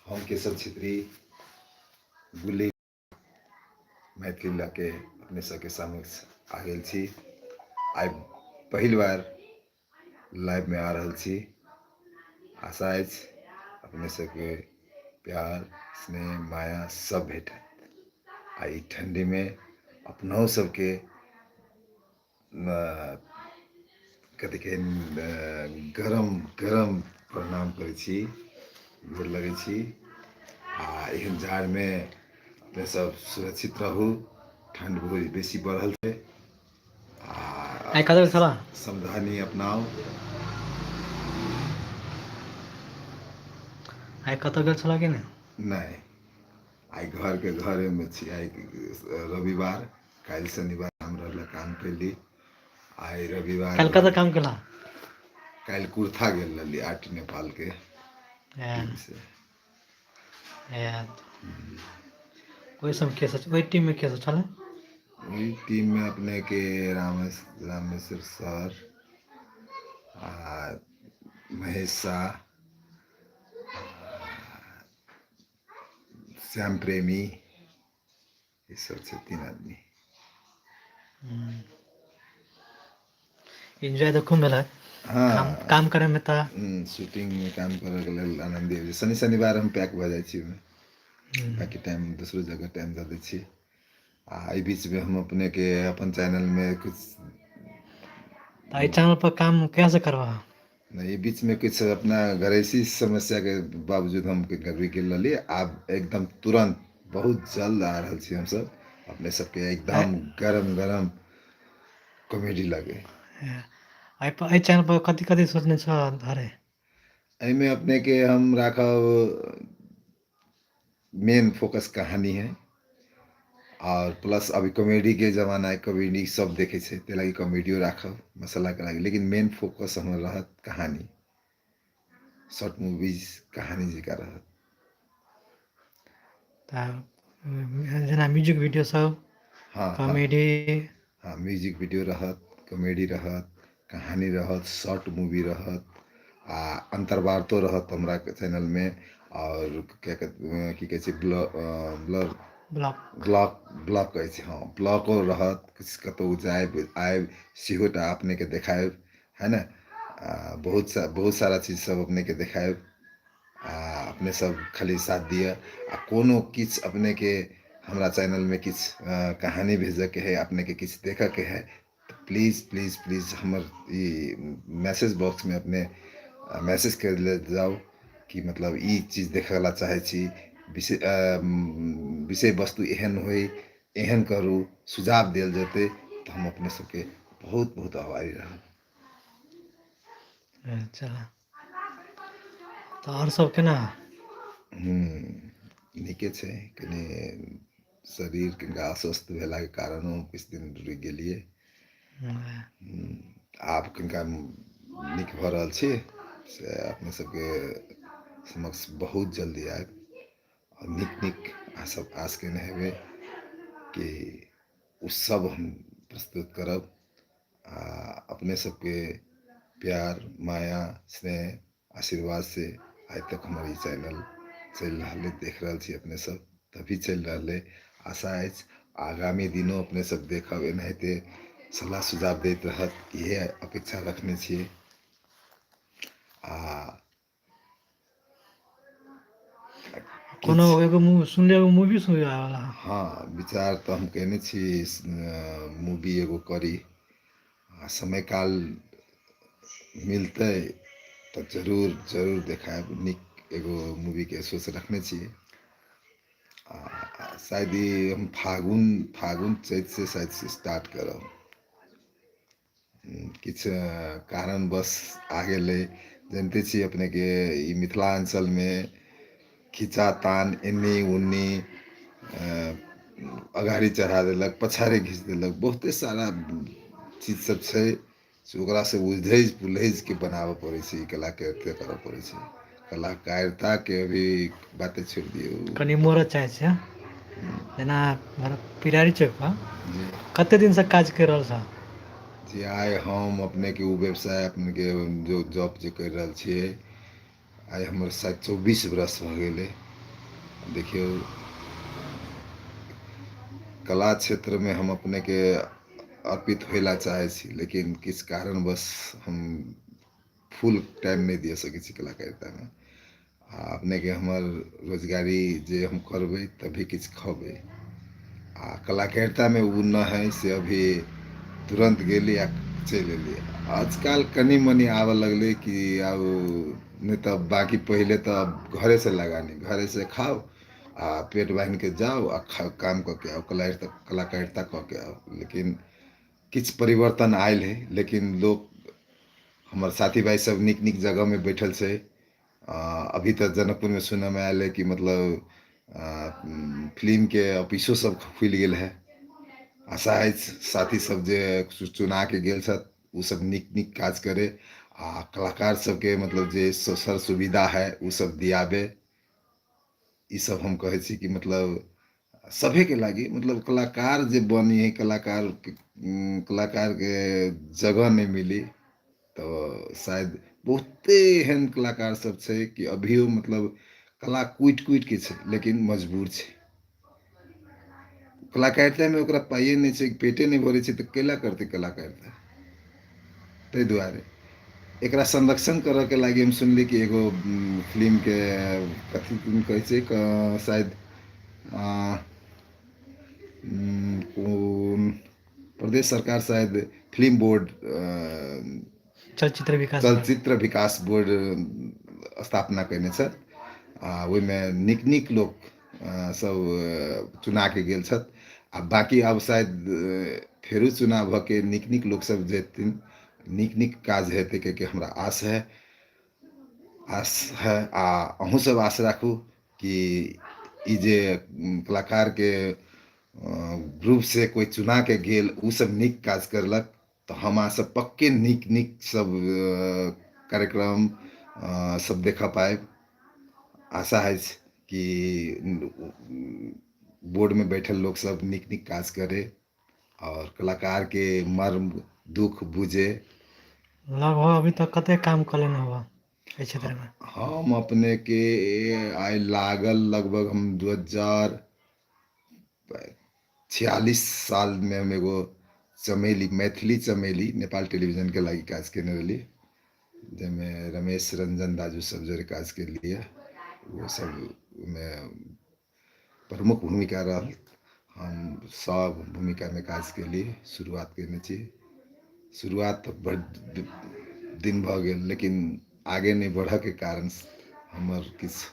हम केशव छेत्री गुल्ली मैथिली लऽ के अपने सबके समक्ष आ गेल छी। आइ पहिल बार लाइवमे आ रहल छी। आशा अछि अपने सबके प्यार स्नेह माया सब भेटत आ ई ठण्डीमे अपनहु सबके कथी कहै गरम गरम प्रणाम करै छी, गोर लगै छी। आ एहन जाड़मे अपने सब सुरक्षित रहू, ठण्ड बहुत बेसी बढ़ल छै। आ आइ कतऽ छलऽ? सावधानी अपनाउ। आइ कतऽ गेल छलऽ कि नहि? नहि, आइ घरके घरेमे छी। आइ रविवार, काल्हि शनिवार हम रहल काम कैली, आइ रविवार। काल्हि कतऽ काम केला? काल्हि कुर्था गेल रहली आर्ट नेपालके टीम से। ओहि सब के सब ओहि टीम में के सब छलै? ओहि टीम में अपने के रामेश्वर सर आ महेश शाह, श्याम प्रेमी, ई सब छै तीन आदमी। एन्जॉय तऽ खूब भेल। हँ, काम काम करे में तऽ शूटिंग में काम करऽ के लेल आनंदी अबै छै। शनि शनिवार हम पैक भऽ जाइ छी ओहिमे, बाकी टाइम दोसरो जगह टाइम दऽ दै छी। आ एहि बीचमे हम अपनेके अपन चैनलमे किछु तऽ एहि चैनल पर काम कहिया से करबह? नहि, ई बीचमे किछु अपना घरैसी समस्याके बावजूद हम रुकि गेल रहली। आब एकदम तुरन्त बहुत जल्द आ रहल छी हमसब अपने सबके एकदम गरम गरम कॉमेडी लगे। एहि पर एहि चैनल पर कथी कथी सोचने छह धरे? एहिमे अपनेके हम राखब मेन फोकस कहानी है और प्लस अभी कॉमेडीके जमाना है, कॉमेडी सब देखै छै, ताहि लागि कॉमेडियो राखब मसालाके लागि, लेकिन मेन फोकस हमर रहत कहानी, शॉर्ट मूवीज कहानी जकाँ रहत। तऽ जेना म्यूजिक वीडियो सब? हँ। कॉमेडी? हँ, म्यूजिक वीडियो रहत, कॉमेडी रहत, कहानी रहत, शॉर्ट मूवी रहत आ अन्तर्वार्तो रहत हमरा चैनलमे। आओर क्या की कहै छै, blog blog blog blog blog कहै छै। हँ, ब्लॉगो रहत। किछु कतहु जायब आयब सेहोटा अपनेके देखायब, है ने? आ बहुत सा बहुत सारा चीज सब अपनेके देखायब। आ अपने सब खाली साथ दिअ। आ कोनो किछु अपनेके हमरा चैनलमे किछु कहानी भेजऽके है, अपनेके किछु देखऽके है तऽ प्लीज प्लीज प्लीज हमर ई मैसेज बॉक्समे अपने मैसेज कर ले जाउ कि मतलब ई चीज देखऽ ला चाहै छी, विषय विषय वस्तु एहन होइ, एहन करू, सुझाव देल जेतै तऽ हम अपने सबके बहुत बहुत आभारी रहब। अच्छा, तऽ आओर सब केना? नीके छै। कनि शरीर कनिका अस्वस्थ भेलाके कारण हम किछु दिन रुकि गेलियै। आब कनिका नीक भऽ रहल छी, से अपने सबके समक्ष बहुत जल्दी आयब आओर नीक नीक अहाँसब आश केने हेबै कि ओ सब हम प्रस्तुत करब। आ अपने सबके प्यार माया स्नेह आशीर्वाद से आइ तक हमर ई चैनल चलि रहल अइ, देख रहल छी अपने सब, तभी चलि रहल अइ। आशा अछि आगामी दिनो अपने सब देखब, एनाहिते सलाह सुझाव दैत रहत, इएह अपेक्षा रखने छियै। आ कोनो एगो सुनलियै, एगो मूवी सुनलियै वाला। हँ, विचार तऽ हम केने छी मूवी एगो करी आ समय काल मिलतै तऽ जरूर जरूर देखायब। नीक एगो मूवीके सोच रखने छी आ शायद ई हम फागुन फागुन चैतसँ शायद स्टार्ट करब। किछु कारणवश आ गेलै। जनिते छी अपनेके ई मिथिलाञ्चलमे खिचातान एन्नी ओन्नी, अगाडि चढ़ा देलक, पछाडि घिच देलक, बहुते सारा चीज सब छै से ओकरासँ उलझि पुलझिके बनाबऽ पड़ै छै। ई कलाकारिता करऽ पड़ै छै। कलाकारिताके अभी बाते छोड़ि दियौ। कनि मोड़ऽ चाहै छियै, जेना पिरारी चौकपर कते दिनसँ काज करि रहल छह? जी, आइ हम अपनेके ओ व्यवसाय अपनेके जो जॉब जे करि रहल छियै, आइ हमर शायद 24 बरस भऽ गेलै। देखियौ, कला क्षेत्रमे हम अपनेके अर्पित होय ला चाहै छी, लेकिन किछु कारणवश हम फुल टाइम नहि दिअ सकै छी कलाकारितामे। आ अपनेके हमर रोजगारी जे हम करबै तभी किछु खबै। आ कलाकारितामे ओ नहि हइ से अभी तुरन्त गेली आ चलि एली। आजकल कनि मनि आबऽ लगलै कि आब नहि तऽ बाँकी पहिले तऽ घरेसँ लगानी, घरेसँ खाउ आ पेट बान्हिके जाउ आ काम कऽ के आउ, कलाकारिता कऽ के आउ। लेकिन किछु परिवर्तन आयल हइ, लेकिन लोक हमर साथी भाइ सब नीक नीक जगहमे बैठल छै। अभी तऽ जनकपुरमे सुनयमे आयल हइ कि मतलब फिल्मके ऑफिसो सब खुलि गेल हइ। आशा अछि साथी सब जे चुनाके गेल छथि ओ सब नीक नीक काज करे आ कलाकार सबके मतलब जे सर सुविधा है ओ सब दियाबे। ई सब हम कहै छी कि मतलब सभेके लागि मतलब कलाकार जे बनी है, कलाकार कलाकारके जगह नहि मिली तऽ शायद बहुते एहन कलाकार सब छै कि अभियो मतलब कला कुटि कुटिके छै लेकिन मजबूर छै। कलाकारितामे ओकरा पाइए नहि छै, पेटे नहि भरै छै, तऽ कैला करतै कलाकारिता? ताहि दुआरे एकरा संरक्षण करऽके लागि हम सुनली कि एगो फिल्मके कथी कहै छै शायद कोन प्रदेश सरकार शायद फिल्म बोर्ड, चलचित्र विकास, चलचित्र विकास बोर्ड स्थापना कयने छथि आ ओहिमे नीक नीक लोक सब चुनाके गेल छथि। आ बाँकी आब शायद फेरो चुनाव भऽ के नीक नीक लोकसभ जेथिन, नीक नीक काज हेतै कियाकि हमरा आस है, आस है। आ अहूँ सब आस राखू कि ई जे कलाकारके ग्रुपसँ कोइ चुनाके गेल ओ सब नीक काज करलक तऽ हम अहाँसभ पक्के नीक नीक सब कार्यक्रम सब देखऽ पायब। आशा अछि कि बोर्डमे बैठल लोकसभ नीक नीक काज करे आओर कलाकारके मर्म दुःख बुझे। लगभग अभी तक कते काम कऽ लेने होबऽ एहि क्षेत्रमे? हम अपनेके आइ लागल लगभग हम 2046 सालमे हम एगो चमेली, मैथिली चमेली नेपाल टेलीविजनके लागि काज केने रहली, जाहिमे रमेश रंजन दाजू सब जोड़े काज केलियै। ओ सब ओहिमे प्रमुख भूमिका रहल, हम सब भूमिकामे काज केली। शुरुआत केने छी, शुरुआत तऽ बड्ड दिन भऽ गेल, लेकिन आगे नहि बढ़ऽके कारण हमर किछु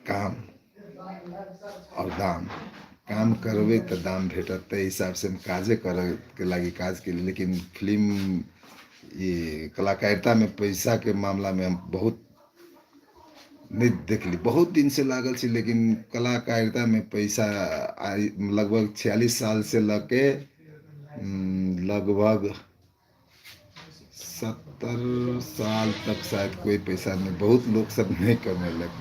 काम आओर दाम, काम करबै तऽ दाम भेटत, ताहि हिसाबसँ हम काजे करऽके लागि काज केली। लेकिन फिल्म ई कलाकारितामे पैसाके मामलामे हम बहुत नहि देखली, बहुत दिनसँ लागल छी, लेकिन कलाकारितामे पैसा आइ लगभग 46 सालसँ लऽ के लगभग 70 साल तक शायद कोइ पैसा नहि, बहुत लोक सब नहि कमेलक।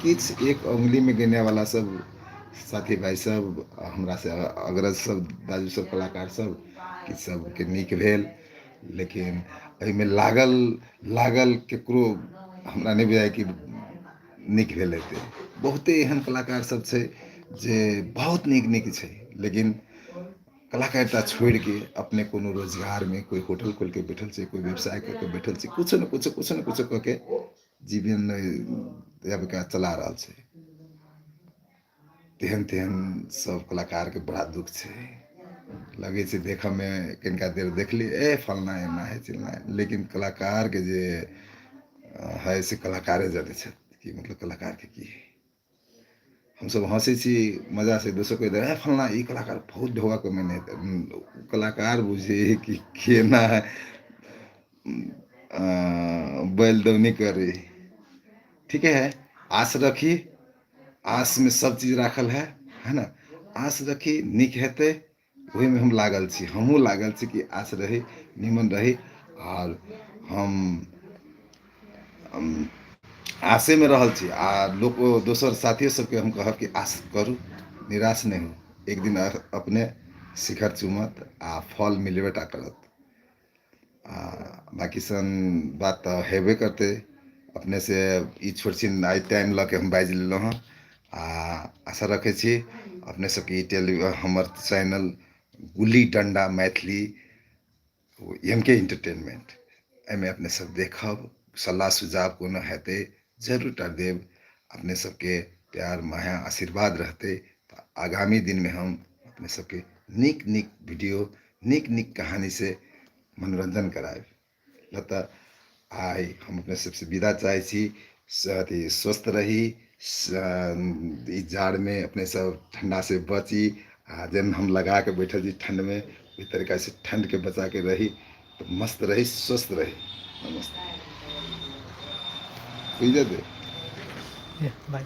किछु एक उंगलीमे गिनैवला सब साथी भाइ सब हमरासँ अग्रज सब दाजू सब कलाकार सब कि सबके नीक भेल, लेकिन एहिमे लागल लागल ककरो हमरा नहि बुझाइ कि नीक भेल हेतै। बहुते एहन कलाकार सब छै जे बहुत नीक नीक छै, लेकिन कलाकारिता छोड़िके अपने कोनो रोजगारमे कोइ होटल खोलिके बैठल छै, कोइ व्यवसाय कऽ के बैठल छै, किछो ने किछो किछो ने किछो कऽ के जीवन जीविका चला रहल छै। तेहन तेहन सब कलाकारके बड़ा दुःख छै, लगै छै देखऽमे कनिका देर देखली ए फल्लाँ एना है चिल्लाँ है, लेकिन कलाकारके जे है से कलाकारे जनै छथि कि मतलब कलाकारके की है। हमसब हँसै छी मजासँ, दोसर कोइ ए फल्लाँ ई कलाकार बहुत ढौआ कमेने हेतै, कलाकार बुझै कि केना बैल दौनी करै। ठीके है, आस रखी, आसमे सब चीज राखल है, है ने? आस रखी नीक हेतै, ओहिमे हम लागल छी, हमहूँ लागल छी कि आस रही निमन रही। आर हम आसेमे रहल छी आ लोक दोसर साथियो सबके हम कहब कि आस करू, निराश नहि होउ, एक दिन अपने शिखर चुमत आ फल मिलबे टा करत। आ बाँकी सन बात तऽ हेबे करतै। अपनेसँ ई छोट छिन आइ टाइम लऽ के हम बाजि लेलहुँ हँ। आ आशा रखै छी अपने सबके ई टेली हमर channel Gulli Danda Maithili M K entertainment एहिमे अपने सब देखब, सलाह सुझाव कोनो हेतै जरूर टा देब। अपने सबके प्यार माया आशीर्वाद रहतै तऽ आगामी दिनमे हम अपने सबके नीक नीक वीडियो नीक नीक कहानीसँ मनोरञ्जन करायब। तऽ आइ हम अपने सबसँ विदा चाहै छी। अथी स्वस्थ रही, ई जाड़मे अपने सब ठण्डासँ बची आ जेना हम लगाके बैठल छी ठण्डमे ओहि तरीकासँ ठण्डके बचाके रही तऽ मस्त रही, स्वस्थ रही। नमस्ते। बुझि जेतै। बाय।